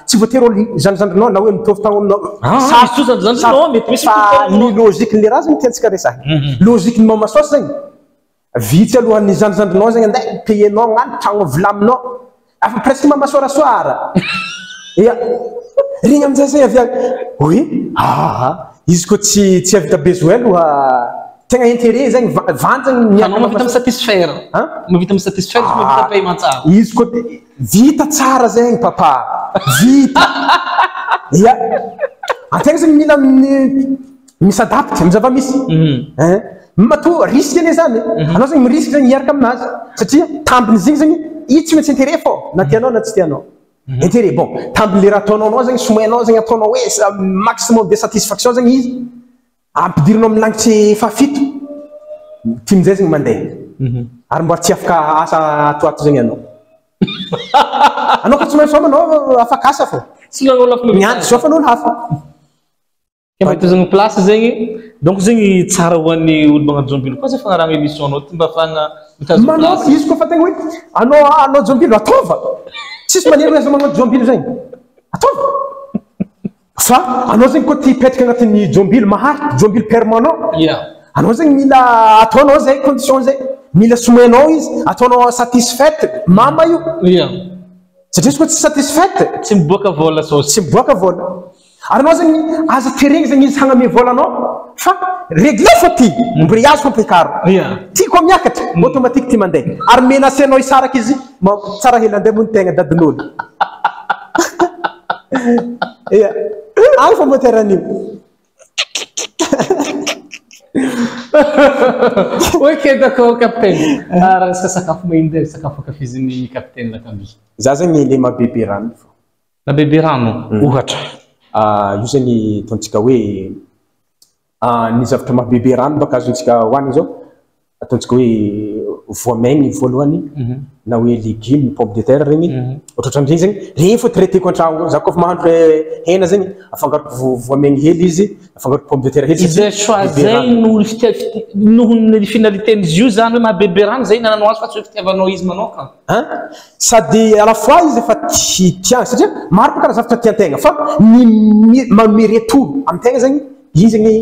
tsy voatery olo zandrizandrinao na hoe mitovy taogno aminao. Ah, zandrizandrinao mety misy Fa ny logique-n'ny raha zegny tiantsika resahina. Logique-n'ny mamasoa zegny. Vitsy alohan'ny zandrizandrinao zegny andeha payer-nao agnano tragno vilaminao afa presque mamasoarasoara ia regny aminjay zegny avy any hoe aa izy koa tsy tsy havita besoin aloha tegna intérêt zegny vandy zegny miaraka Anao mahavita mi-satisfaire. Hein? Mahavita mi-satisfaire izy mahavita paiement tsara. Izy koa vita tsara zegny papa vita ia antegna zegny mila Mi-s'adapte amin'ny zava-misy. Hein? Matoa risque anie zany e. Anao zegny mi-risque zegny hiaraka aminazy satria tambin'izy igny zegny izy tsy maintsy intérêt fô na tianao na tsy tianao. Intérêt bon tambin'le raha ataonao anao zegny somainao zegny ataonao hoe maximum de satisfaction zegny izy ampidirinao amin'ny langitry fahafito ty amin'izay zegny mandeha. Ary mbola tsy afaka asa ato ato zegny anao. Anao koa tsy maintsy anao afaka asa fô. Tsy nanao lafiny. Miandry zao fa n'olo hafa. Fametezagna place zegny, donc zegny tsara ho an'ny olo magnano jombilo koa zay fagnarahagna émission anao ty mba ahafahagna mitazona Manao place. izy koa fa tegna hoe anao hanao jombilo ataova, tsisy manery hoe aza manao jombilo zegny, ataova fa anao zegny koa te hipetraka agnatin'ny jombilo maharitra, jombilo permanent, Yeah. anao zegny mila ataonao zay condition zay, mila somainao izy, ataonao satisfaite mama io, Yeah. satria izy koa tsy satisfaite, Tsy miboaka vôla saosy. tsy miboaka vôla. Ary anao zegny aza teregny zegny izy hagname vola anao fa regle fô ty embrayage fô ampiakaro ty koa miakatra automatique ty mandeha ary menacer anao hisaraka izy tsara hely andeha moa ny tegna dadin'olo ia agny fô moteur an'io. Ok d'accord capitaine. Raha resaka sakafo mahiny ndray sakafo ankafizin'ny capitaine Lakamby. Za zegny le maha-bebe rano fô. Na bebe rano, ohatra. Io zegny ataontsika hoe ny zavatra maha bebe rano baka azontsika hohanigny zao, ataontsika hoe voamaigny voalohany na hoe légume, pomme de terre regny, ohatrohatran'regny zegny, regny fô traiteko an-tragno, za kôfa mahandro hena zegny afangaroko voamaigny hely izy, afangaroko pomme de terre hely Izay satria choix bebe zay rano. noho ny fitia- noho ny finalité-n'izy io zany hoe maha bebe rano zay hinananao azy fa tsy hoe fitiavanao izy manokana. An! Sady à la fois izy efa tia satria maro koa karaha zavatra tian-tegna fa ny manome retour amin-tegna zegny igny zegny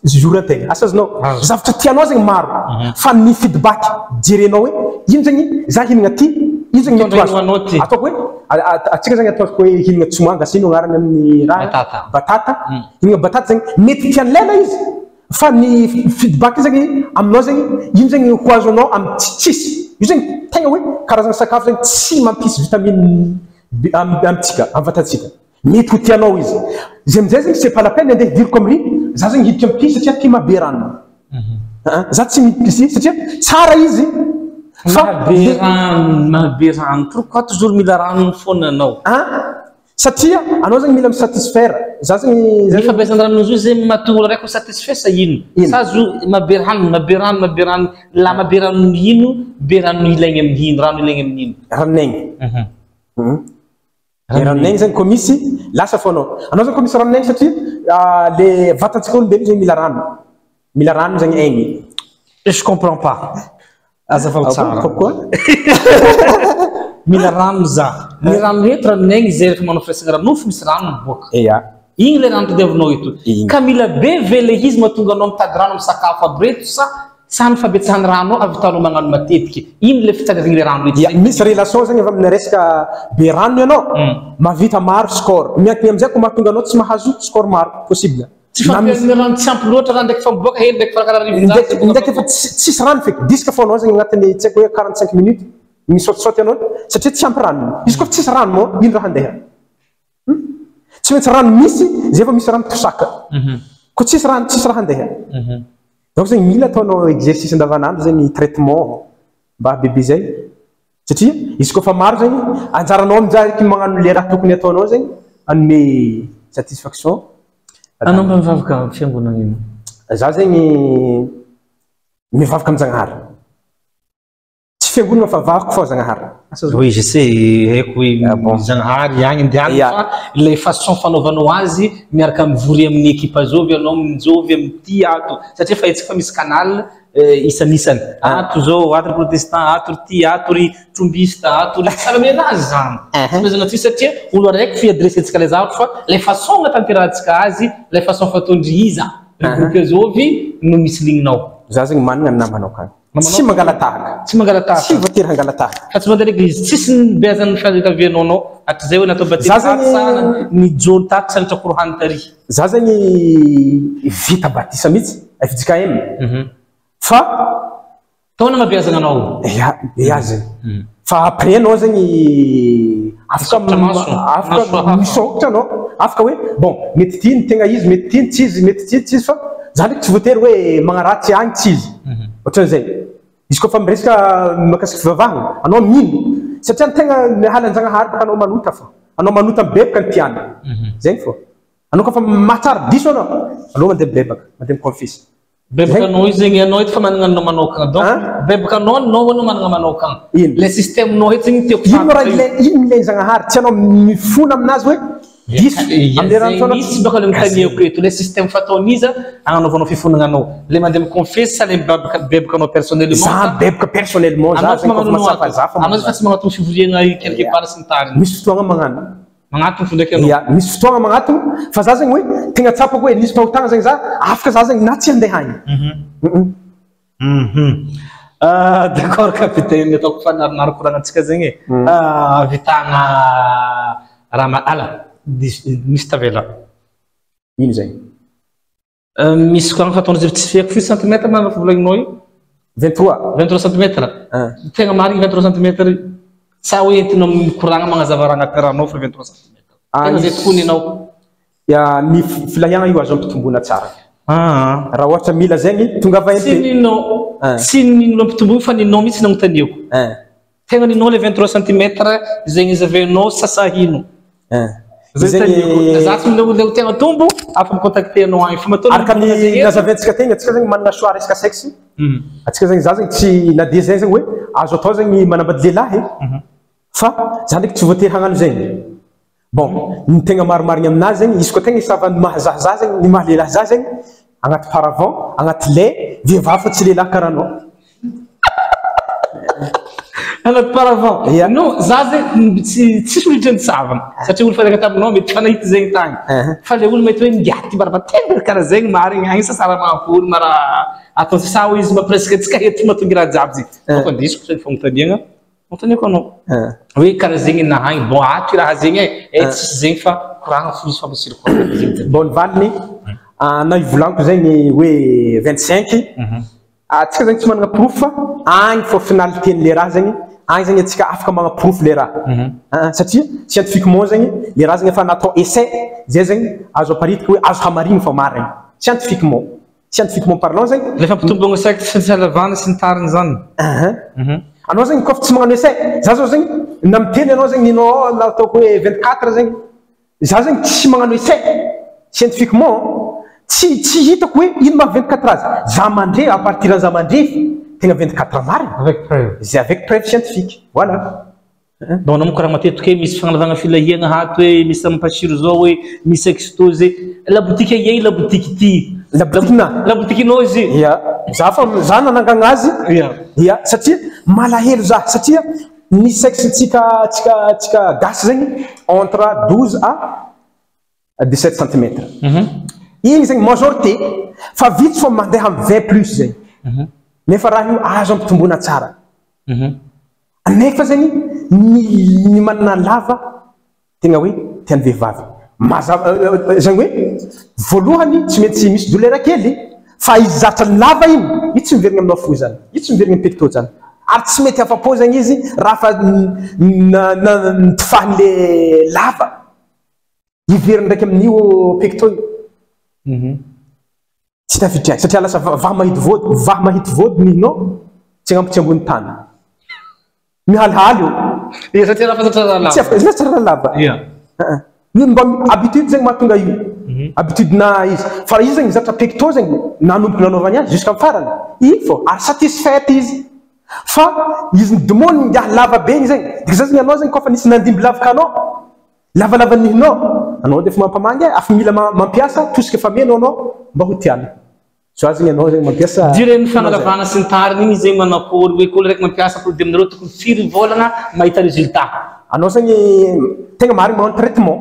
jour an-tegna asa azonao zavatra tianao zegny maro fa ny feedback jerenao hoe ino zegny za hihinagna ty ino zegny mety ho azoko ataoko hoe atsika zegny ataoko hoe hihinagna tsomanga sa ino agnarany amin'ny raha batata hihinagna batata zegny mety tian'ny lela izy Fa ny feedback zegny aminao zegny ino zegny ho azonao am tsisy io zegny tegna hoe karazagna sakafo zegny tsy mampisy vitamine B am amintsika am vatantsika mety ho tianao izy zay amizay zegny c'est pas la peine andeha hidiriko amry za zegny hiditra amty satria ty maha be rano aa za tsy miditra ici satria tsara izy fa Maha be rano maha be rano pourquoi toujours mila rano foana anao? An Satria anao zegny mila mi-satisfaire, za zegny Ny fampiasan-drano io zegny mahatonga olo araiky ho satisfait sa ino? Ino? Sa zo maha-be rano, maha-be rano, maha-be rano, la maha-be rano ino, be rano ilaigny amin'ny ino, rano ilaigny amin'ny ino? Ranon'aigny. Le ranon'aigny zegny koa misy, lasa fô anao. Anao zegny koa misy ranon'aigny satria le vatantsika olombelogno zegny mila rano. Mila rano zegny aigny. Je comprends pas. Azafao Ah bon, tsara. pourquoi? Mila rano za. Ny rano eto ranon'aigny izay rehefa manao firaisana ara-nofo misy rano miboaka. Ia. Igny ilay rano tadiavinao eto. Igny. Ka mila be ve le izy mahatonga anao mitady rano amin'ny sakafo aby reto sa sa ny fahabetsahan'ny rano ao ahavitanao magnano matetiky? Ino le fitadiavagna le rano eto Ia, zay? misy relation zegny avy amina resaka be rano ianao, mahavita maro score. Miankina amizay ko mahatonga anao tsy mahazo score maro, possible. Tsy fampian'ny rano tsy ampy loatra raha ndraiky fa miboaka hely ndraiky fa karaha rivodratsy Ndraiky ndraiky efa tsy tsisy rano feky, disque fô anao zegny agnatin'ny tsy haiko hoe 45 minutes misaotisaoty anao satria tsy ampy rano. Izy koa fa tsisy rano moa ino raha handeha? Hum? Tsy maintsy rano misy zay vao misy rano tosaka. Koa tsisy rano tsisy raha handeha. Donc zegny mila ataonao exercice andavanandro zegny, traitement mba hahabebe zay. Satria izy koa fa maro zegny anjaranao aminjay araiky magnano le raha tokony ataonao zegny hanome satisfaction. Anao mba mivavaka amin'ny fiangonana ino? Za zegny mivavaka amin-Jagnahary. Tsy fiangonana fa vavako fô Zagnahary. Asa zao. Oui, je sais, haiko hoe Ah bon. Zagnahary agny andehanana fa ilay façon fanaovanao azy miaraka mivory amin'ny ekipa zovy ianao, minjovy amin'ity ato, satria fa haintsika fa misy canal isanisany. Ato zao, ato ry protestant, ato ry ty, ato ry trombiste, ato ry samy amin'ny anazy zany. Tsy mahaizana ty satria olo araiky fi-adressentsika ilay zavatra fa ilay façon agnatanterahantsika azy, ilay façon fataon-dry iza, ry groupe zovy no misy ligne-nao. Za zegny managna ny namanao akagny. Tsy mangala-tahaka. Tsy mangala-tahaka. Tsy voatery hangala-tahaka. Fa tsy mandeha l'église. Tsisy nibeazan'ny fianakavianao anao hatrizay hoe natao batemy Za tato sa zegny nijoro tato sa nitrakorahany tary. Za zegny vita batisa mihitsy, fjkm. Fa Tao nagnabeazana anao? Ya, ya zegny. Fa après anao zegny afaka Misokatra maso, afaka maso hafa. misokatra anao, afaka hoe bon mety ty ny tegna izy, mety ty ny tsy izy, mety ty tsy izy fa za ndraiky tsy voatery hoe magnaratsy agny tsy izy. Ohatran'izay. Izy koa fa miresaka mahakasika fivavahana, anao mino satria ny tegna miala an-Jagnahary baka anao manota fô. Anao manota mibebaka ny tiany. Zegny fô. Anao koa fa mahatsara diso anao, aleo mandeha mibebaka, mandeha mi-confesse. Bebaka anao io zegny anao eto fa managna anao manokagna donc bebaka anao anao anao managna manokagna. Ino? Le système nao eto zegny tiako Ino raha fantatra io. ilain ino ilain Zagnahary? Tsy anao mifona aminazy hoe diso Ia amle raha zegny nataonao? mihitsy baka le notaniako eto, le système fataon'iza agnanaovanao fifonagna anao? Le mandeha mi-confesse sa le mibabaka mibebaka anao personnellement Za sa mibebaka personnellement za anao tsy zegny kôfa magnano anao mahatsapa ato? za fa Anao fa tsy magnatony fivoriagna quelque part sy ny tariny. Misy fotoagna magnano. Magnatony fo ndraiky anao. Ia, misy fotoagna magnatony fa za zegny hoe tegna tsapako hoe nisy fahotagna zegny za, afaka za zegny na tsy handeha agny. D'accord capitaine, ataoko fa narinary koragnantsika zegny e. Ahavitagna raha ma- ala, diso, misy tavela. Ino zegny? Misy koragna fa ataonao zay tsy haiko firy centimètre ma volagninao io? 23. 23 centimètre. Tegna marigny 23 centimètre io. Sa hoe entinao mikoragna magnazava raha agnatin'ny ranao fa 23 centimètre. Tegna zay tokoa ny anao. Ya, ny filahiagna io azo ampitomboina tsara. Raha ohatra mila zegny, tongava Tsy MP. ninao, tsy ninao ampitomboina fa ninao mihitsy nagnontaniako. Tegna ninao le 23 centimètre zegny zavenao sa sahino. Zay taniako. Za tsy mila olona tegna tombo afa mi-contacter anao agny fa matoa Araka ny zegny eto. nazaventsika tegna, antsika zegny manana choix resaka sexe. Antsika zegny, za zegny tsy na dia zay zegny hoe azo atao zegny manambady lehilahy fa za ndraiky tsy voatery hagnano zegny. Bon, ny tegna marimarigny aminazy zegny, izy koa tegna isava ny maha za za zegny, ny maha lehilahy za zegny, agnaty paravent, agnaty lay, vehivavy fa tsy lehilahy karaha anao. Anaty paravent. Ia. Non, za zegny tsy tsisy olo hiditra nitsavana. Satria olo fa niaraka taminao mety fa nahita zegny tagny. Fa le olo mety hoe ngiahy ty mba tegna karaha zegny marigny agny sa sara mahakory ma raha atao sa hoe izy mba presque tsika eto mahatonga raha jiaby zegny. Donc andesiko zay fagnontaniagna. Fagnontaniako anao. Hoe karaha zegny nahagny bon ato i raha zegny e. Eh tsisy zegny fa koragna fo izy fa masiro koragna zegny. Bon ny valiny, na ivolaniko zegny hoe 25, Atsika zegny tsy managna porofo fa agny fô finalité-n'le raha zegny, agny zegny atsika afaka magnaporofo le raha. Satria scientifiquement zegny le raha zegny efa natao essai, zay zegny azo aparitaka hoe azo hamarigny fa marigny. Scientifiquement. Scientifiquement parlant zegny. Le fampitomboagna sexe sy ny fahalavana sy ny tariny zany. Anao zegny kôfa tsy magnano essai, za zao zegny na miteny anao zegny ninao na ataoko hoe 24 zegny, Za zegny tsy magnano essai scientifiquement tsy tsy hitako hoe ino maha 24 azy. Za mandre à partir an'i za mandre tegna 24 marina. Avec preuve. Zay avec preuve scientifique. Voilà. Donc anao mikoragna matetiky hoe misy fagnalavagna filahiagna ato hoe, misy mampasiro zao hoe, misy sexto zay. Labotika iay labotiky ty. Labotikinà. Labotikinao izy. Ia. Za fa za nanangagna azy. Ia. Ia satria malahelo za satria Ny sexe tsika tsika tsika gasy zegny entre 12 à 17 centimètres. Igny zegny majorité fa vitsy fô mandeha am 20 plus zegny. Nefa raha io azo ampitomboina tsara. Nefa zegny ny ny manana lava Tegna hoe tian'ny vehivavy. Mazava, izany hoe voalohany tsy maintsy misy douleur kely fa izy zatra ny lava iny, io tsy miverigna aminao fo zany, io tsy miverigna amin'ny pecto zany. Ary tsy mety afa-po zany izy raha fa nitifahan'le lava. Hiverina ndraiky amin'io pecto io. Tsy tafiditra ihany satria lasa vaha mahity vody, vaha mahity vody ny hinao tsy agnampy tsy ambony tany. Mihalihaly io. Ia satria raha fantatra raha lava. Tsy afaka, tsy raha lava. Ia. Io mba habitude zegny mahatonga io. Habitude na izy. Fa izy zegny zatra pecto zegny nanomboka nanaovany azy jusqu'à farany. Iny fô ary satisfaite izy. Fa izy ny ngiahy lava be igny zegny. Dika zay zegny anao zegny koa fa nisy nandimby lavaka anao. Lavalava nihinao, anao dia efa mampamangy e, afa mila mampiasa tosika efa meno anao mba ho tiana. Za zegny anao zegny mampiasa. Diren'ny fagnalavana sy ny tariny igny zegny manakory hoe kolo raiky mampiasa produit aminareo tokony firy vôlagna mahita résultat. Anao zegny tegna marigny magnano traitement,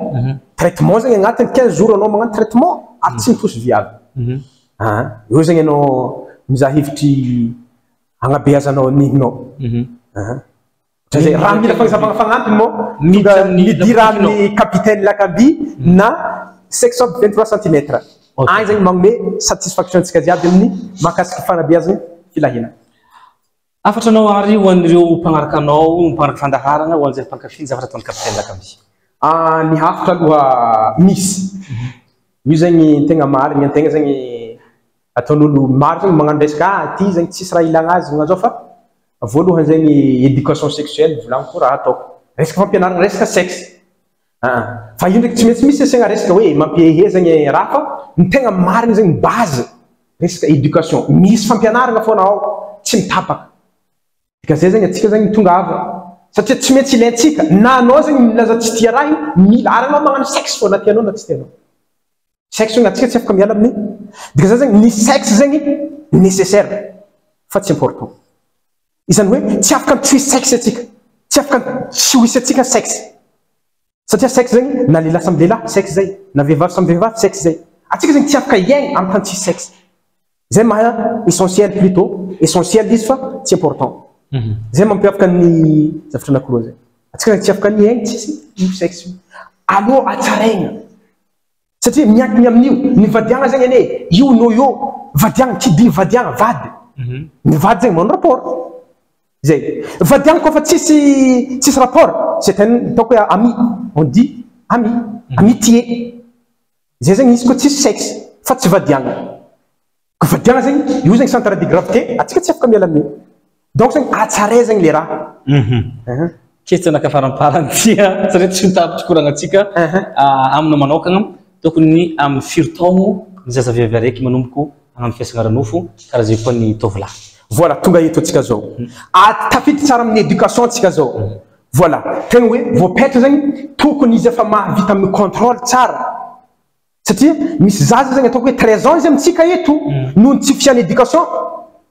traitement zegny agnatiny 15 jours anao magnano traitement ary tsy mitosy viavy. Eo zegny anao mizaha hevitry agnabeazanao nihinao. Zay raha mila fagnazavana fagnampiny moa tonga midira amin'ny capitaine Lakamby na section 23 centimètres. Agny zegny magnome satisfaction antsika jiaby amin'ny mahakasiky fanabeazana filahiana. Hafatra anao ary ho an'ireo mpanaraka anao, mpanaraka fandaharana, ho an'izay mpankafy ny zavatra ataon'ny capitaine Lakamby. Ny hafatra aloha misy. Io zegny tegna marigny, antegna zegny ataon'olo maro zegny magnano resaka ah ty zegny tsisy raha ilagna azy magnano zao fa voalohany zegny éducation sexuelle volagniko raha ataoko. Resaka fampianarana resaka sexe. Fa io ndraiky tsy maintsy misy asiagna resaka hoe mampihehihehy zegny raha fa ny tegna marigny zegny base resaka éducation. Misy fampianarana foana ao, tsy mitapaka. Dika zay zegny atsika zegny mitongava satria tsy maintsy ilaintsika na anao zegny milaza tsy tia raha io mila ary anao magnano sexe fô na tianao na tsy tianao. Sexe zegny atsika tsy afaka miala amin'ny dika zay zegny ny sexe zegny nécessaire fa tsy important. Izany hoe tsy afaka tsy hisy sexe atsika, tsy afaka tsy ho hisy atsika sexe. Satria sexe zegny na lehilahy samy lehilahy sexe zay, na vehivavy samy vehivavy sexe zay. Atsika zegny tsy afaka hiaigna amin'ny tany tsisy sexe. Zay maha essentiel plutôt, essentiel izy fa tsy important. Zay mampiavaka ny zavatra anakiroa zay. Atsika zegny tsy afaka ny hiaigna tsisy io sexe io. Aleo hatsaraigna. Satria miankina amin'io, ny vadiagna zegny anie io no io, vadiagna qui dit vadiagna vady, ny vady zegny manao rapport, zay. Vadiagna koa fa tsisy tsisy rapport, c'est un ataoko hoe ami, on dit ami, amitié, zay zegny izy koa tsisy sexe fa tsy vadiagna. Ka vadiagna zegny, io zegny centre de gravité, atsika tsy afaka miala amin'io. Donc zegny hatsaray zegny le raha. Ketsanaka faramparany ty a, satria tsy mitapitry koragnantsika aminao manokagna, tokony amin'ny firy taogno ny zaza vehivavy araiky manomboko hagnano fiasagna ara-nofo karaha zay koa ny tovolahy. Voilà, tonga eto antsika zao. Tafiditra tsara amin'ny éducation antsika zao. Voilà, tegna hoe voapetra zegny tokony izy efa mahavita mi-contrôle tsara. Satria misy zaza zegny ataoko hoe 13 ans izy amintsika eto noho ny tsy fisian'ny éducation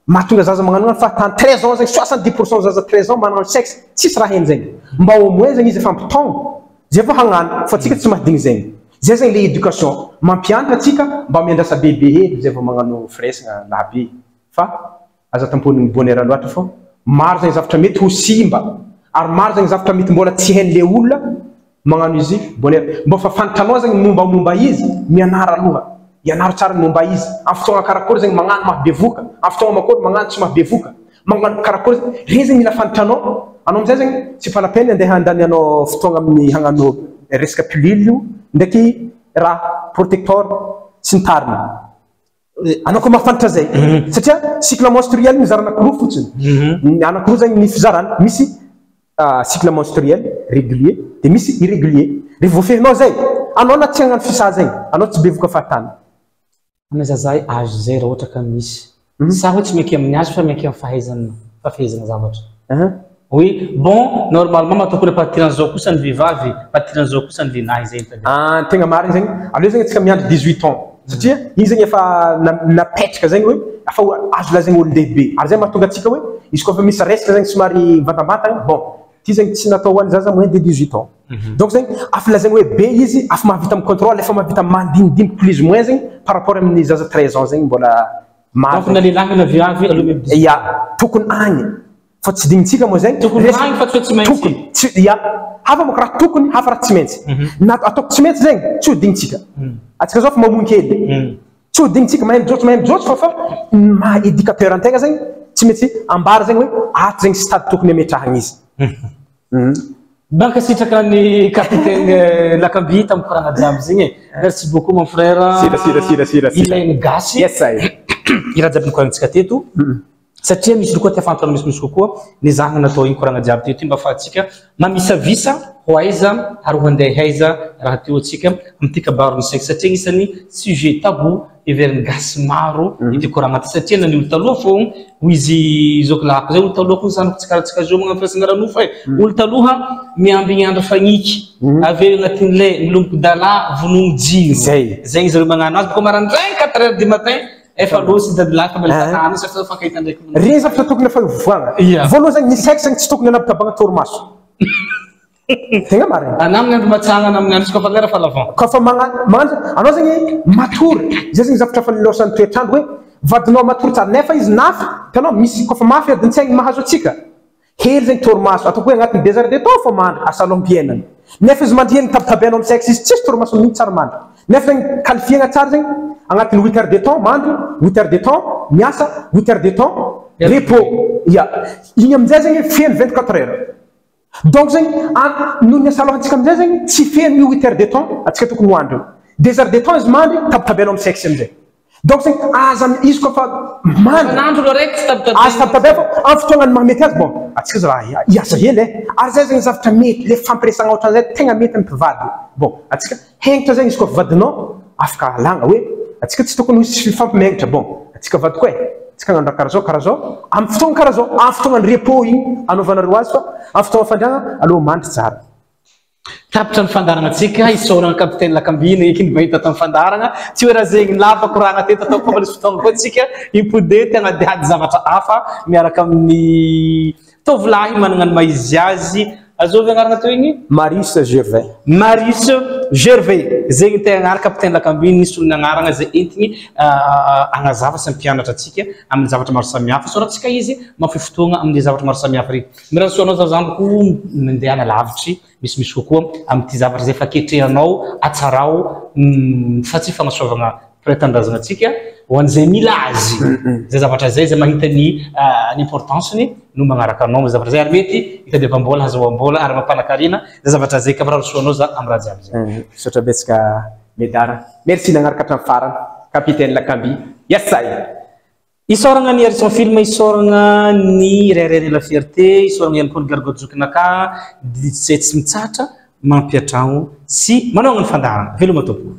mahatonga zaza magnano fa tany 13 ans zegny 70% zaza 13 ans manano sexe tsisy raha hainy zegny. Mba au moins zegny izy efa ampy taogno zay vao hagnano fa tsika tsy mahadigny zegny. Zay zegny le éducation mampianatra atsika mba miandrasa bebe hely zay vao magnano firaisagna lahy be fa aza tamponin'ny bonheur loatra fô maro zegny zavatra mety ho simba ary maro zegny zavatra mety mbola tsy hain'le olona magnano izy bonheur. Mba fa fantranao zegny mombamomba izy, mianara aloha. Ianaro tsara ny momba izy. Amin'ny fotoagna karakory zegny magnano mahabevoka, amin'ny fotoagna makory magnano tsy mahabevoka. Magnano karakory zegny, regny zegny mila fantranao. Anao amizay zegny tsy pas la peine andeha handany anao fotoagna amin'ny hagnano resaka pilule io ndraiky raha protector sy ny tariny. Anao koa mahafantatra zay. Satria cycle menstruel mizara anakiroa fotsiny. Ny anakiroa zegny ny fizarana. Misy cycle menstruel régulier dia misy irrégulier. Rehefa voafehinao zay, anao na tsy hagnano fisa zegny, anao tsy bevoka fahatany. Ana zazahy âge zay raha ohatra ka misy. Sa hoe tsy mianky amin'ny âge fa mianky amin'ny fahaizana, fahafehezana zavatra. Oui, bon, normalement matoky à partir an'izao kosa ny vehivavy, à partir an'izao kosa ny lehilahy zay hitany. Ah, tegna marigny zegny. Aleo zegny antsika miandry 18 ans. Satria igny zegny efa napetraka zegny hoe efa azo lazaigny olon-dehibe. Ary zay mahatonga antsika hoe izy koa efa misy resaka zegny somary mivantambantagna, bon, ty zegny tsy natao ho an'ny zaza moins de 18 ans. Donc zegny afa lazaigny hoe be izy, afa mahavita mi-contrôle, efa mahavita mandinidiniky plus ou moins zegny par rapport amin'ny zaza 13 ans zegny mbola maro. Donc na lehilahy na vehivavy aloha même 18 ans. Ya, tokony agny. Fa tsy dignintsika moa zegny. Tokony agny fa tsy hoe tsy maintsy. Tokony, tsy, ya. Hafa manko raha tokony, hafa raha tsy maintsy. Na ataoko tsy maintsy zegny, tsy ho dignintsika. Antsika zao fa mamono kely. Tsy ho dignintsika, mahay mijotso, mahay mijotso fa fa ny maha éducateur antegna zegny, tsy maintsy ambara zegny hoe ato zegny stade tokony ametrahagna izy. Mankasitraka ny capitaine Lakamby tamin'ny koragna jiaby zegny e. Merci beaucoup mon frère. Sira sira sira sira sira. Ilain'ny gasy. Yes I. I raha jiaby nikoragnitsika teto. Satria misy olo koa tia fantatra misimisy kokoa ny zahana natao igny koragna jiaby teto iny mba afahantsika mamisavisa ho aiza ary ho andeha aiza raha teo antsika amin'ity kabaron'ny sexe satria agnisan'ny sujet tabou heverin'ny gasy maro ity koragna ity satria na ny olo taloha fô hoy izy zoky lahako zay olo taloha koa zanako tsy karaha antsika zao magnano firaisana ara-nofo e olo taloha miambigny andro fagniky avy eo agnatin'ilay milomboky dala vonono jiro Zay. zegny zareo magnano azy bôka maraindraigny 4 heures du matin efa losy dadilahy fa mbola tany satria fankahita ndraiky. Regny zavatra tokony efa ivoahana. Ia. Voalohany zegny ny sexe zegny tsy tokony anabakabagna torimaso. Tegna marina. Ana amin'ny andro matsagna na amin'ny andro tsy koa fa lera fa lavant. Ka fa magnano magnano anao zegny matory. Zay zegny zavatra efa nilaosan'ny toetr'andro hoe vadinao matory tsara nefa izy nafy, hitanao misy koa fa mafy adin-tsaigny mahazo antsika. Hely zegny torimaso, ataoko hoe agnatin'ny deux heures de temps fô mandry, asalom-piainana. Nefa izy mandry hely tabitabainao amin'ny sexe izy tsisy torimaso amin'igny tsary mandry. Nefa zegny qualifier-na tsara zegny agnatin'ny huit heures de temps mandry, huit heures de temps miasa, huit heures de temps repos. Ya. Igny amin'izay zegny feno 24 heures. Donc zegny noho ny asalohantsika amin'izay zegny tsy feno io huit heures de temps antsika tokony ho andry io. Deux heures de temps izy mandry, tabitabainao amin'ny sexe amin'izay. Donc zegny aza izy koa fa mandry. Manandro aloha raiky tsy tabitabaina. Aza tabitabaina fa amin'ny fotoagnany mahamety azy bon antsika zao raha hiasa hely e. Ary zay zegny zavatra mety le fampiresagna ohatran'izay tegna mety amin'ny mpivady. Bon antsika hengitra zegny izy koa fa vadinao afaka alagna hoe antsika tsy tokony hisy fifampimenatra bon antsika vadiko e antsika hagnano raha karaha zao karaha zao amin'ny fotoagna karaha zao amin'ny fotoagnany repos igny anaovanareo azy fa amin'ny fotoagna fandriagna aleo mandry tsara. Tapitra ny fandaharanantsika, isaorana Capitaine Lakambina eky ny vahita tamin'ny fandaharana. Tsy hoe raha zegny lava koragna teto ataoko fa mbola misy fotoagna koa tsika hipody eto hanadihady zavatra hafa miaraka amin'ny tovolahy manana ny maha izy azy. Azovy agnarana teo igny? Marius Gervais. Marius Gervais, zegny tegna agnarana Capitaine Lakambina ny solon'ny agnarana izay entigny hagnazava sy hampianatra antsika amin'ny zavatra maro samihafa. Isaorantsika izy mahafoy fotoagna amin'ny zavatra maro samihafa regny. Mirary soa anao zazandriko mindehana lavitry misimisy kokoa amin'ity zavatra izay efa ketrehanao atsarao fa tsy fanasoavana mpiray tanindrazana antsika ho an'izay mila azy izay zavatra izay izay mahita ny ny importance-ny no magnaraka anao amin'ny zavatra izay ary mety hitadiavam-bola hazahoam-bola ary mampanakarena izay zavatra izay ka mirary soa anao za amin'ny raha jiaby izay. Misaotra betsaka Medara. Merci nagnaraka hatramin'ny farany. Capitaine Lakamby. Yes I. Isaoragna ny Harrison Film, isaoragna ny Rere de la Fierté, isaoragna ihany koa ny Gargotte Zokinaka, izay tsy mitsahatra mampiantrano sy manohagna ny fandaharana. Veloma tompoko.